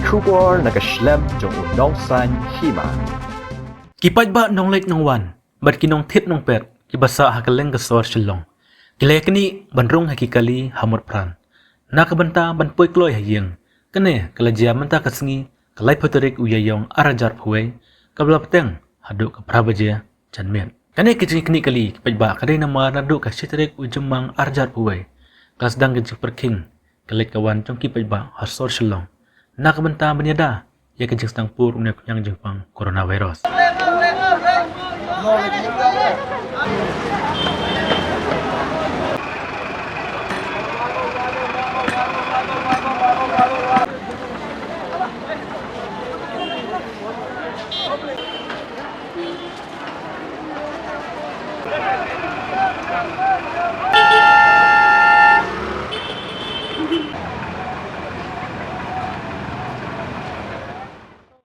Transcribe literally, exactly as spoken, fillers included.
Khubor na ka shlem jong u nongsan hima. Ki paidbah nongleit nongwan bad ki nongthied nongpet kiba sah ha kylleng ka sor Shillong ki la ïaknieh ban rung ha ki kali ha Motphran na ka bynta ban poi kloi ha ïing. Kane ka la jia mynta ka sngi, ka laiphew tarik u Ïaïong ar hajar phew wei, kaba la bteng haduh ka phra baje janmiet. Kane ka jingïaknieh kali ki paidbah ka dei namar naduh ka shi tarik u Jymmang ar hajar phew wei ka la sdang ka jingpyrkhing ka leit ka wan jong ki paidbah ha sor Shillong na ka bynta ban ïada ïa ka jingsdang pur une u khñiang jingpang coronavirus.